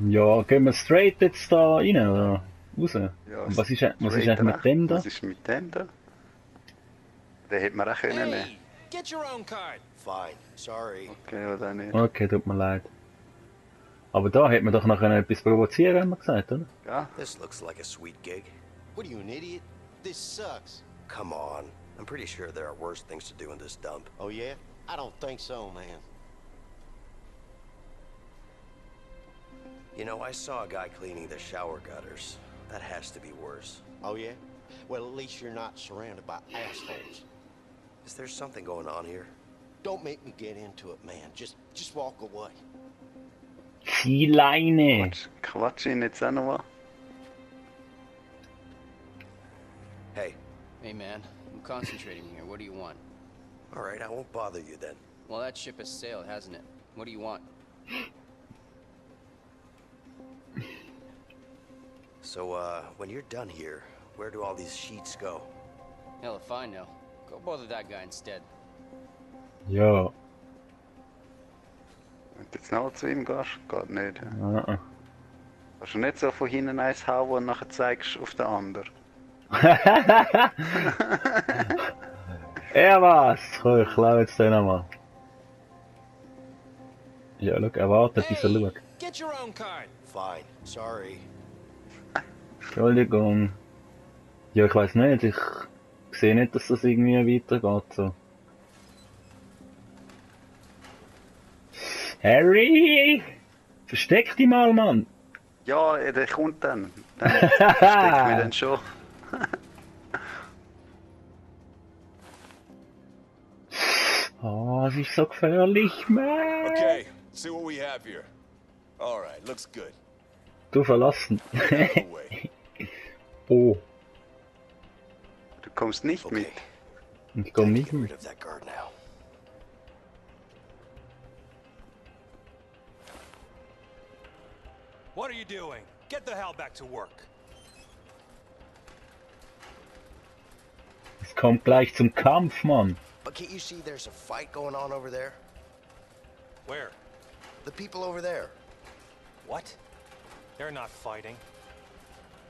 Ja, gehen wir straight jetzt da rein, oder raus? Ja, Und was ist eigentlich straight mit dem da? Was ist mit dem da? Den hätte man auch können nehmen. Hey, get your own card. Fine, sorry. Okay, oder nicht? Okay, tut mir leid. Aber da hätte man doch noch etwas provozieren, haben wir gesagt, oder? Ja, This looks like a sweet gig. What are you, an idiot? This sucks. Come on. I'm pretty sure there are worse things to do in this dump. Oh, yeah? I don't think so, man. You know, I saw a guy cleaning the shower gutters. That has to be worse. Oh, yeah? Well, at least you're not surrounded by assholes. Is there something going on here? Don't make me get into it, man. Just walk away. Ziehleine! Quatsch ihn jetzt auch noch mal. Hey, Hey man, I'm concentrating here. What do you want? all right, I won't bother you then. Well, that ship has sailed, hasn't it? What do you want? So, when you're done here, where do all these sheets go? Hell if I know. Go bother that guy instead. Ja. Wenn du jetzt noch zu ihm gehst, geht nicht. Ah. Kannst du nicht so von hinten eins hauen und nachher zeigst du auf den anderen. Er was? Komm, ich klaue jetzt den nochmal. Ja, schau, er wartet, bis er schaut. Get your own card. Fine, sorry. Entschuldigung. Ja, ich weiß nicht, ich sehe nicht, dass das irgendwie weitergeht so. Harry! Versteck dich mal, Mann! Ja, der kommt dann. Dann steckt mich dann schon. Oh, es ist so gefährlich, Mann! Okay, see what we have here. All right, looks good. Du verlassen. Get out of the way. Oh, Du kommst nicht Okay, mit. ich komm gotta nicht get rid mit. of that guard now. What are you doing? Get the hell back to work. Es kommt gleich zum Kampf, Mann. But can't you see there's a fight going on over there? Where? The people over there. What? They're not fighting.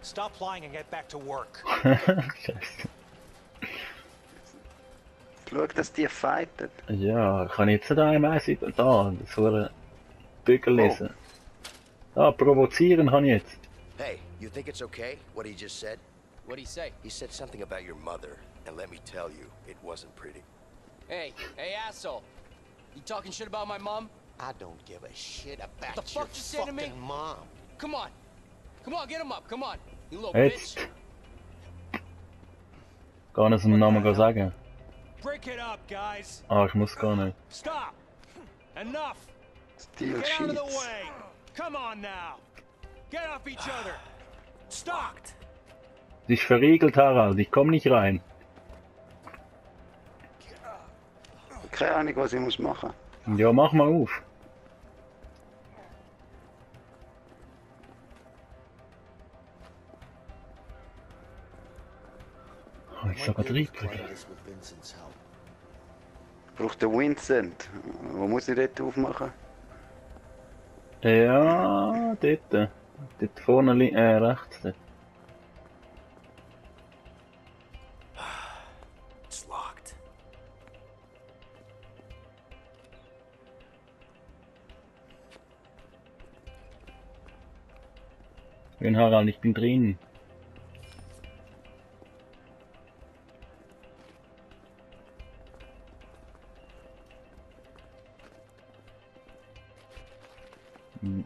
Stop lying and get back to work. Scheiße. Schau, dass die fighten. Ja, kann ich jetzt da einmal sitzen? Da, das wurde Bügel lesen. Da, provozieren kann ich jetzt. Hey, you think it's okay, what he just said? What'd he say? He said something about your mother, and let me tell you, it wasn't pretty. Hey, asshole! You talking shit about my mom? I don't give a shit about What the your fuck you say to me? fucking mom. Come on! Come on, get him up, come on! You little Jetzt. bitch! Kann es ihm nochmal sagen? Break it up, guys. Ah, ich muss gar nicht. Stop. Enough. Steel Get out of the Sheets. way. Come on now. Get off each other. Stop. Es ist verriegelt, Harald, ich komm nicht rein. Keine Ahnung, was ich muss machen. Ja, mach mal auf. Oh, ich sogar reingekriegt. This with Vincent's help. Braucht der Vincent. Wo muss ich dort aufmachen? Ja, dort. Dort vorne, rechts. Dort. It's locked. Schön, Harald, ich bin drin. Hm.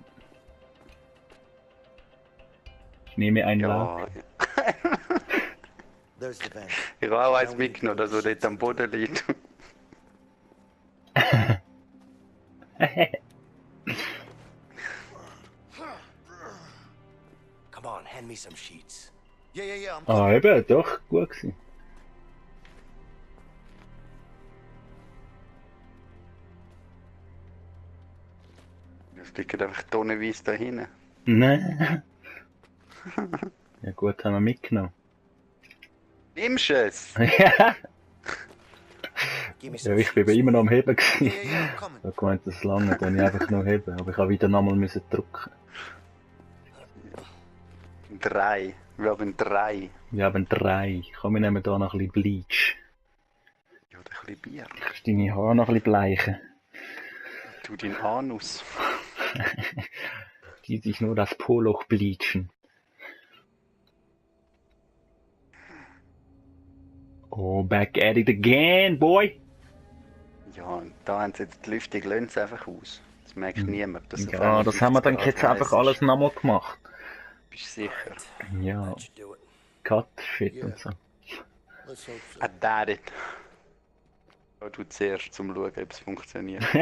Ich nehme ein Lack. Ja, There's the vent. ich habe auch eins mitgenommen, das dort am Boden liegt. Come on, hand me some sheets. Yeah, I'm Ah, eben, doch, gut gewesen. Es liegt einfach tonnenweise da hinten. Nein. Ja gut, haben wir mitgenommen. Nimmst du es? Ja, Give me ja, some ich bin sheets. immer noch am Heben gewesen. I'm coming. Ich hab gemeint, das lange, dann ich einfach noch heben, aber ich habe wieder nochmal müssen drücken. 3. Wir haben 3. Wir haben 3. Komm, wir nehmen hier noch ein bisschen Bleach. Ja, oder ein bisschen Bier. Kannst deine Haare noch ein bisschen bleichen. Tu den Anus. Die sich nur das Poloch bleachen. Oh, back at it again, boy! Ja, und da haben sie jetzt die Lüftung, lassen sie einfach aus. Das merkt niemand. Dass auf Ja, einmal das haben wir dann 50 jetzt Grad einfach heiß alles ist. nochmal gemacht. Bist du sicher? Ja, That should do it. Cut, Shit und so. Let's hope so. I doubt it. Ja, du zuerst, zum schauen, ob es funktioniert. Du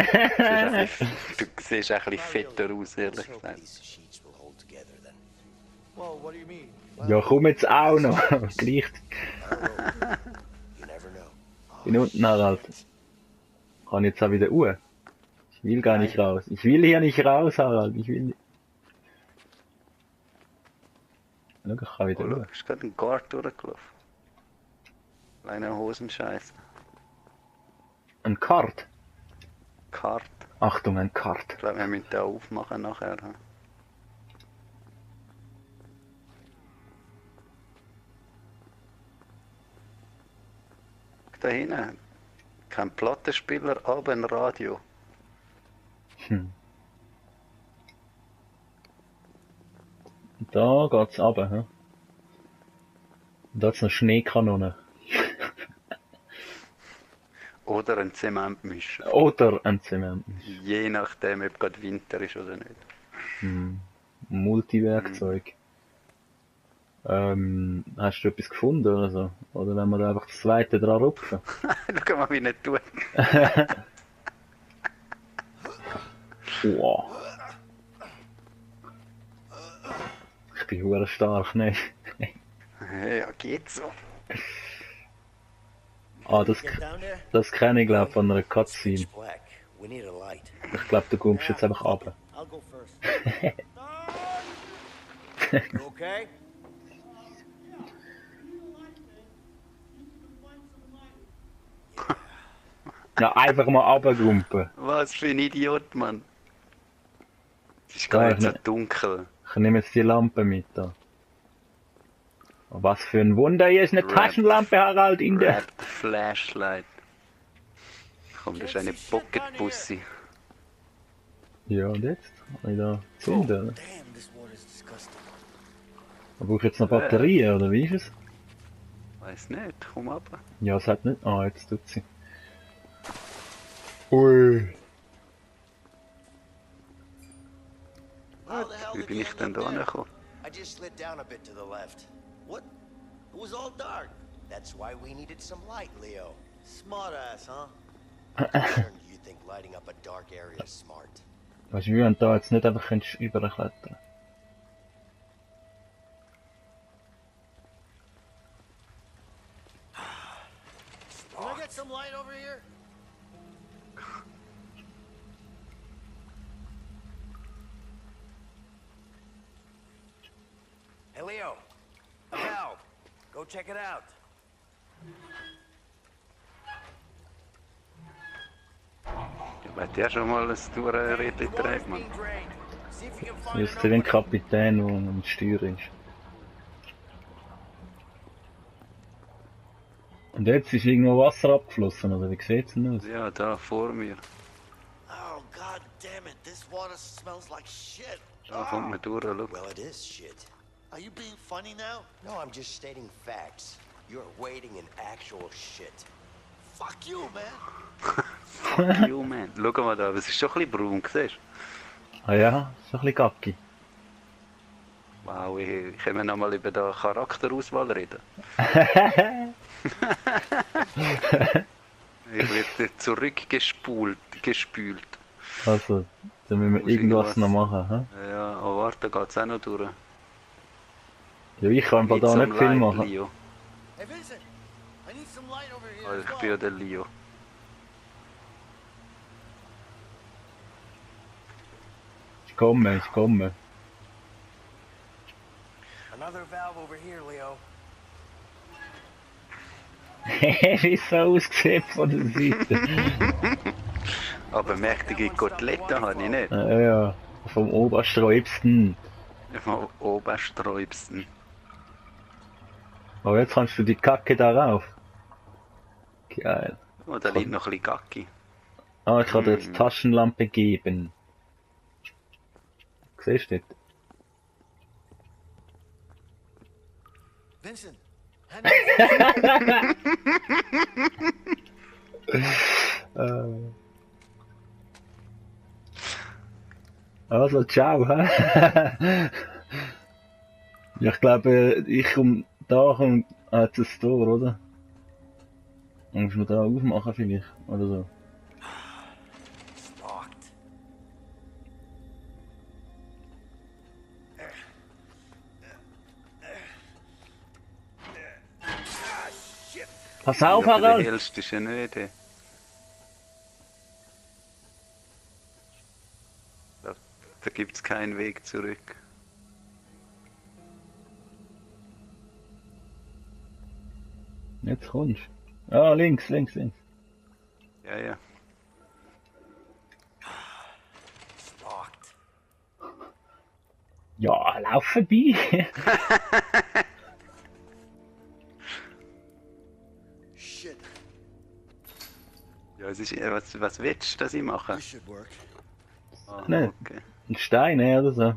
siehst ein bisschen fetter aus, ehrlich Let's hope gesagt. These sheets will hold together then. Well, what do you mean? Ja, komm jetzt auch noch. Gleich. You never know. Bin unten, Harald. Kann jetzt auch wieder Uhr. Ich will gar nicht raus. Ich will hier nicht raus, Harald. Ich will nicht. Schau, ich kann wieder Oh, Uhr. ist gerade ein Guard durchgelaufen. Kleiner Hosenscheiß. Ein Kart. Kart. Achtung, ein Kart. Ich glaube, wir müssen den aufmachen nachher. hm? Da hinten. Kein Plattenspieler, aber ein Radio. Hm. Da geht's runter, hä? Und da ist eine Schneekanone. Oder ein Zementmischer. Oder ein Zement. Je nachdem, ob gerade Winter ist oder nicht. Hm. Multiwerkzeug. Hast du etwas gefunden oder so? Oder wenn wir da einfach das zweite dran rupfen? Schau mal, wie er tut. Wow. Ich bin hure stark, ne? Ja, geht so. Ah, das kenne ich glaube von einer Cutscene. Pitch black. We need a light. Ich glaube, du kommst jetzt einfach runter. I'll go first. You okay? Ja, einfach mal runtergumpen. Was für ein Idiot, Mann. Es ist Ja, gar ich nicht so ne- dunkel. Ich nehme jetzt die Lampe mit da. Oh, was für ein Wunder, hier ist eine Red- Taschenlampe, Harald, in der... Red Flashlight. Komm, das ist eine Pocketpussy. Ja, und jetzt? Wieder zünden. Damn, this water's disgusting. Brauche ich jetzt noch Batterien, oder wie ist es? Weiß nicht, komm ab. Ja, es hat nicht... Ah, jetzt tut sie. Ui. How the hell Wie did bin you ich end denn up da there? angekommen? I just slid down a bit to the left. What? It was all dark. That's why we needed some light, Leo. Smart ass, huh? Concerned you think lighting up a dark area is smart. Weißt du, wenn du da jetzt nicht einfach überklettern. Can I get some light over here? Hey, Leo. A valve. Go check it out. Ich werde ja schon mal ein Tourrädchen Water's trägt, being Mann. drained. See if you can Hier find ist an der opening. Kapitän, der am Steuer ist. Und jetzt ist irgendwo Wasser abgeflossen, oder wie sieht's denn aus? Ja, da vor mir. Oh, god damn it. This water smells like shit. Da kommt man durch, schau. Well, it is shit. Are you being funny now? No, I'm just stating facts. You're wading in actual shit. Fuck you, man. Fuck you, man. Schau mal da, aber es ist schon ein bisschen braun, siehst du? Ah ja, so ein bisschen gacki. Wow, können wir nochmal über die Charakterauswahl reden? Ich werde zurückgespült. Also, dann müssen wir Muss irgendwas irgendwas- noch machen, hä? Ja, aber warte, da geht's auch noch durch. Ja, ich kann einfach da some nicht viel light, machen. Leo. Hey, Vincent. I need some light over here. Oh, as ich well. bin ja der Leo. Ich komme. Another valve over here, Leo. Wie es so aussieht von der Seite. Aber mächtige Koteletten habe ich nicht. Ja, vom Obersträubsten. Immer oben sträubsten. Oh, jetzt kannst du die Kacke da rauf. Geil. Oh, da liegt noch ein bisschen Gacki. Ah, ich kann dir jetzt Taschenlampe geben. Siehst du das? Vincent, hand me Also, ciao, hä? Ja, ich glaube, ich komme da und jetzt ein Tor, oder? Muss man da aufmachen vielleicht, oder so. It's locked. Pass auf, Ja, für den Harald! hellsten ist ja nicht. Da gibt es keinen Weg zurück. Jetzt kommst du. Ah, links. Ja, ja. It's locked. Ja, lauf vorbei! shit. Ja, es ist, was willst du, dass ich mache? This should work. Ah, Nein. okay. Ein Stein, oder so.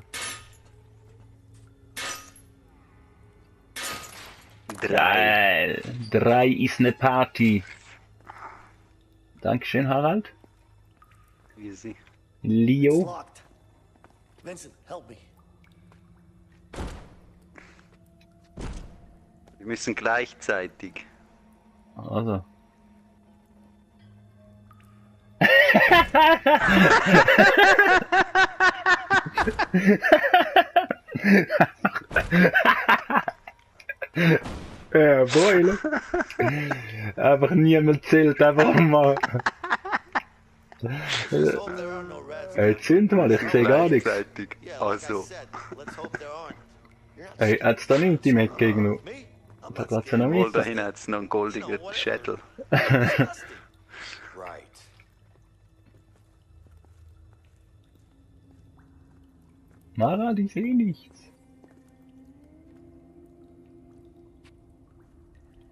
3. Geil! 3 ist ne Party. Dankeschön, Harald. Easy. It's Leo. locked. Vincent, help me. Wir müssen gleichzeitig. Also. Ja, Beule. Einfach niemand zählt, einfach mal. Let's hope there are no rats. Ey, zünd mal, ich sehe gar nichts. Gleichzeitig. Yeah, like I Also. said, let's hope there aren't. You're not Ey, hat's da nichts im Eck gegen noch? me? I'm Da not geht's ja noch Wohl, da weiter. hinten hat es noch einen goldigen Schädel. disgusting. Right. Mara, ich sehe nichts.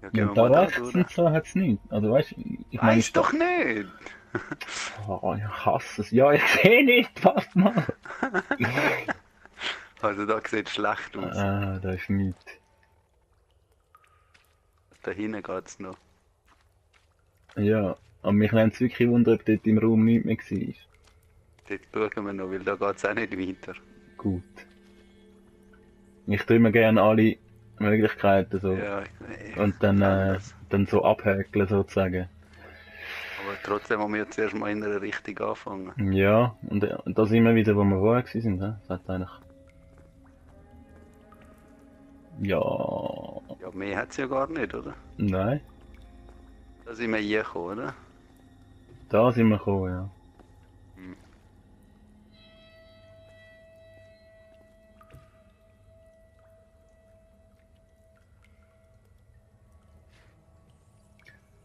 Ja, gehen Und wir da mal rechts durch. und so hat's nicht. Also weißt ich meine, Weiß doch nicht! oh, ich hasse es. Ja, ich sehe nicht, warte mal. Also da sieht es schlecht aus. Ah, da ist nichts. Da hinten geht es noch. Ja, aber mich nimmt es wirklich wunder, ob dort im Raum nichts mehr war. Dort schauen wir noch, weil da geht es auch nicht weiter. Gut. Ich tue mir gerne alle Möglichkeiten so. Ja, Und dann, anders. dann so abhäkeln sozusagen. Aber trotzdem müssen wir zuerst mal in einer Richtung anfangen. Ja, und da sind wir wieder, wo wir vorher waren, hä? Das hat eigentlich... Ja... Ja, mehr hat es ja gar nicht, oder? Nein, Da sind wir hier gekommen, oder? da sind wir gekommen, ja. Hm.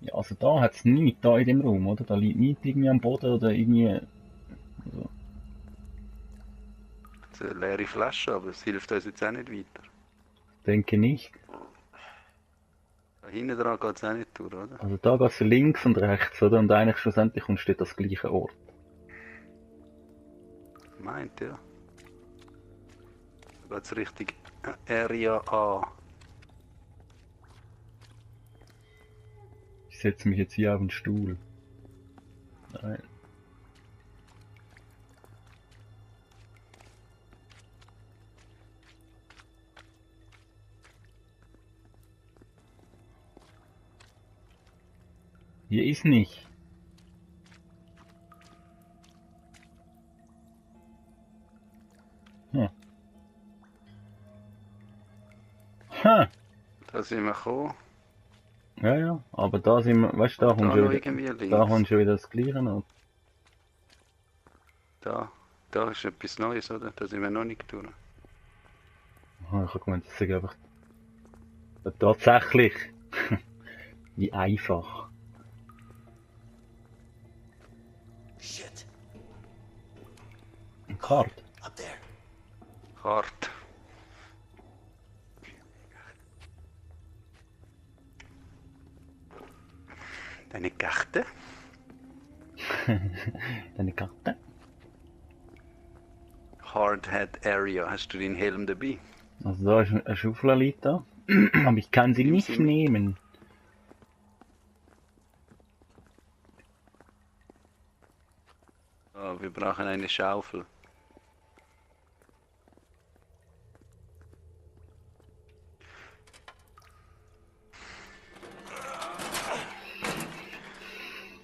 Ja, also da hat es nichts, da in dem Raum, oder? Da liegt nichts irgendwie am Boden oder irgendwie... Also, Das ist eine leere Flasche, aber es hilft uns jetzt auch nicht weiter. denke nicht. Da hinten dran geht es auch nicht durch, oder? Also da geht es links und rechts, oder? Und eigentlich schlussendlich kommst du dort an das gleiche Ort. Meint, ja. Da geht es Richtung Area A. Ich setze mich jetzt hier auf den Stuhl. Nein. Hier ist nicht. Hm. Ha. Da sind wir gekommen. Ja, ja, aber da sind wir, weißt du, da Da kommst noch du irgendwie wieder, links. da kommst du wieder das Gleiche noch. Da ist etwas Neues, oder? Da sind wir noch nicht durch. Ah, ich habe gemeint, das ist einfach... Ja, tatsächlich. Wie einfach. Shit. Eine Karte. Up there. Karte. Karte? Deine Karte? Hardhead Area. Hast du den Helm dabei? Also da ist eine Schaufel liegt da. Aber ich kann sie Nimm nicht sie mit. nehmen. Oh, wir brauchen eine Schaufel.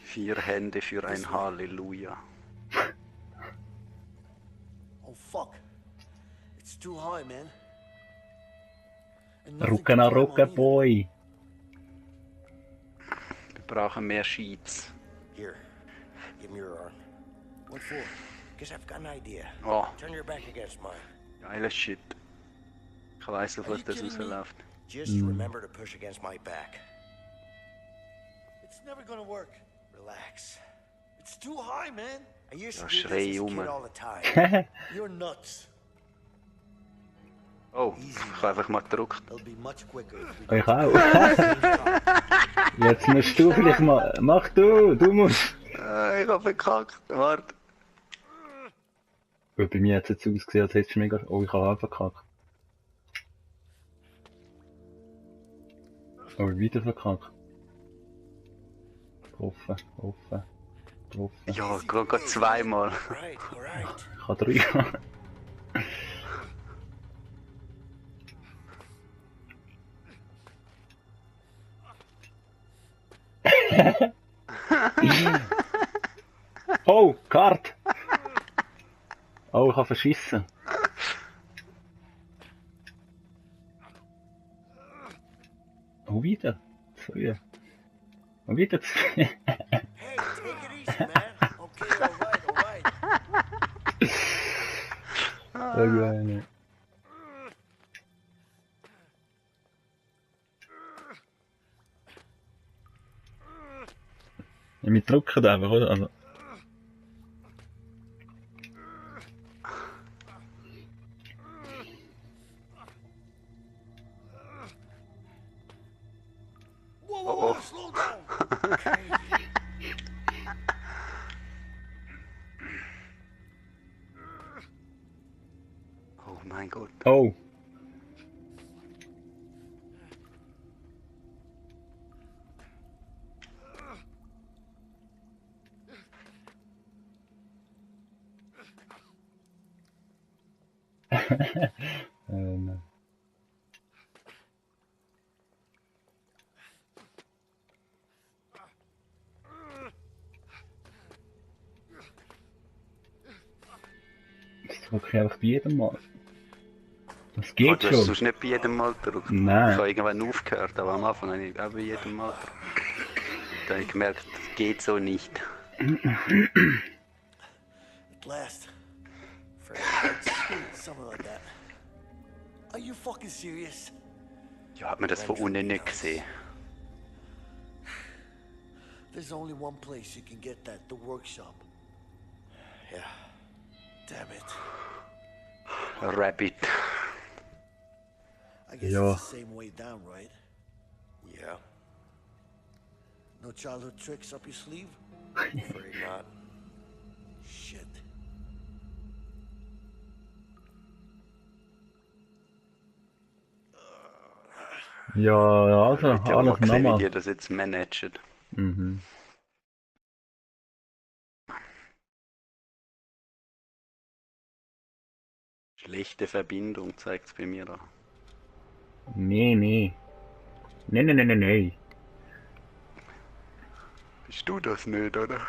Vier Hände für ein Halleluja. Oh fuck. It's too high, man. And nothing to Rucka na climb on rucka, either. boy. Wir brauchen mehr Sheets. Here, give me your arm. What for? Because I've got an idea. Oh, Turn your back against mine. geiler Shit. Ich weiß auf Are was you das kidding me? rausläuft. Just remember to push against my back. It's never gonna work. Relax. It's too high, man. I used Ja, to do schrei this as a um. kid all the time. You're nuts. Oh, ich habe einfach mal gedruckt. It'll be much quicker if we Ich auch. Jetzt musst du vielleicht mal... Mach du musst. Ich habe verkackt. Warte. Gut, bei mir hat es jetzt ausgesehen, als hättest du mega... Oh, ich habe auch verkackt. Oh, wieder verkackt. Getroffen, getroffen, getroffen. Ja, gerade zweimal. Right, all right. Ich habe 3. Oh, Kart! Oh, ich habe verschissen. Oh, wieder. 2. Und wieder 2. Hey, take it easy, man. Okay, alright. Irgendwann. Ja, wir drücken einfach, oder? Also. Whoa, slow down. Oh mein Gott. Oh. ähm. Das drücke ich einfach bei jedem Mal. Das Oh, geht du hast schon. sonst nicht bei jedem Mal gedruckt. Nein. Ich habe irgendwann aufgehört, aber am Anfang habe ich auch bei jedem Mal gedruckt. Dann habe ich gemerkt, das geht so nicht. At last. Something like that. Are you fucking serious? Ja, hat man das von unten nicht gesehen. There's only one place you can get that, the workshop. Yeah. Damn it. Rabbit. I guess Yeah. it's the same way down, right? Yeah. No childhood tricks up your sleeve? Afraid not. Shit. Ja, also, Ich habe mal alles gesehen, wie nochmal. die das jetzt managen. Mhm. Schlechte Verbindung zeigt es bei mir an. Nee. Nee. Bist du das nicht, oder?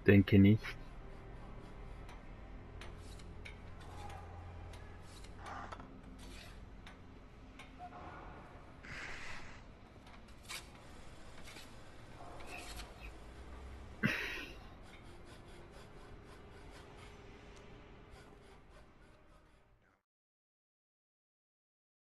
Denke nicht.